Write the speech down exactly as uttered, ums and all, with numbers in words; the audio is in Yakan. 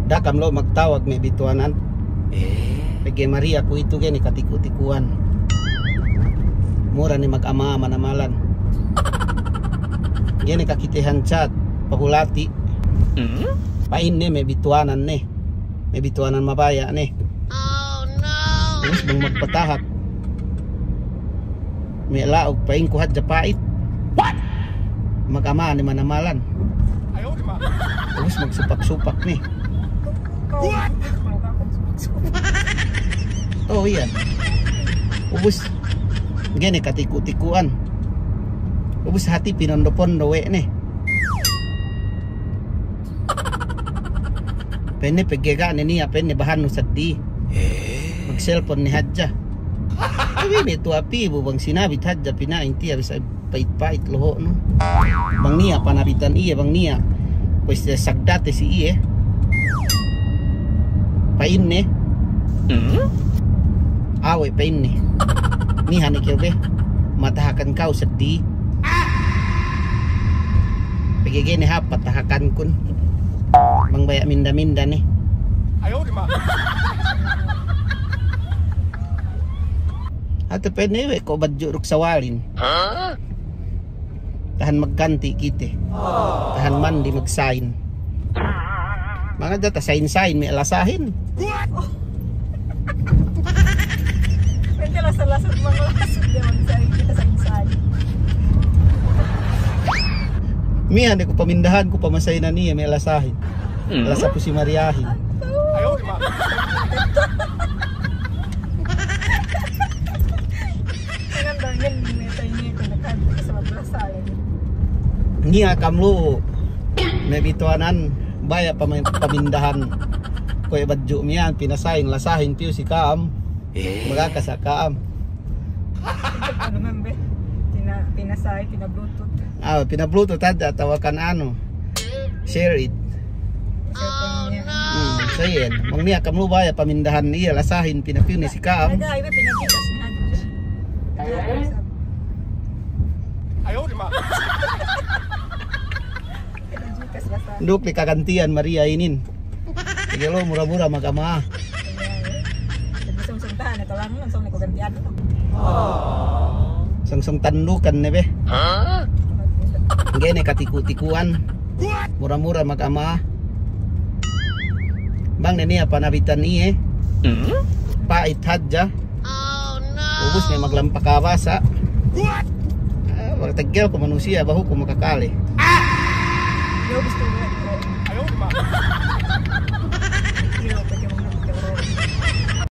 Da'a kam lu'u magtawag me' bituwanan. Eh? Pegge' Maria kuwe'itu ga'i ne katiku'-tiku'an. Mura ne magama-ama namalan. Ga'i ne kakitehan chat, pahulati. Hmm? Pa'in ne me' bituwanan ne. Me' bituwanan mabaya' ne. Ubus bang magpatahak me' la'uk, pa'inku hadja pa'it. What? Magama ne manamalan. Ubus magsupak-supak ne. What? Oh, iye. Ubus ga'i ne katiku'-tiku'an. Ubus hati pinondo-pondo we' ne. Pa'inne pegge' ga' ne niya', pa'inne, bahannu seddili. Eh? Magselpon ne hadja. Abi me' tuwa' pī bu bang sinabit hadja pina'in tiya' bisa pa'it-pa'it loho'nu. Bang niya' panabitan iye, bang niya' kuwe' sagdate si iye. Pa'inne. Hmm? Awe' pa'inne. Niha' ne kew be. Matahakan ka'u seddili. Pegge' ga'i ne hāp patahakankun. Bang baya' minda-minda ne. Hāti pa'inne we' ko' badju' duk sawalin. Tahan magganti' kite. Tahan mandi magsain. Bang hadja tasain-sain me' lasahin. Pegge' lasa-lasa, bang lasa, diya' magsain, kite sain-sain. Miyan ne ku pamindahan, ku pamasainan iye me' lasahin. Hmm? Lasa ku si Mariyahin. Niya' kam lu'u me' bituwanan, baya' pami-, pamindahan kuwe' badju' miyan, pinasain, lasahin piyu si ka'am. Eh? Magaka sa ka'am. Anu man be? Pina-, pinasain, pina-bluetooth. Ah, pina-bluetooth hadja atawa kan anu. Share it. Hmm, sa iyan. Bang niya' kam lu'u baya' pamindahan iye lasahin, pinapiyu ne si ka'am. Aga, iye pina-Gcash ne hadja. Duk ne kagantiyan Mariya inin. Pegge' lu'u mura-mura magama. Sung-sung tandukan ne be. Ga'i ne katiku'-tiku'an. Mura-mura magama. Bang ne niya' panabitan iye. Hmm? Pa'it hadja. Ubus ne maglampa kabasa'. Ah, magteggel ku manusiya', behu ku makakale. Yo, gusto mo.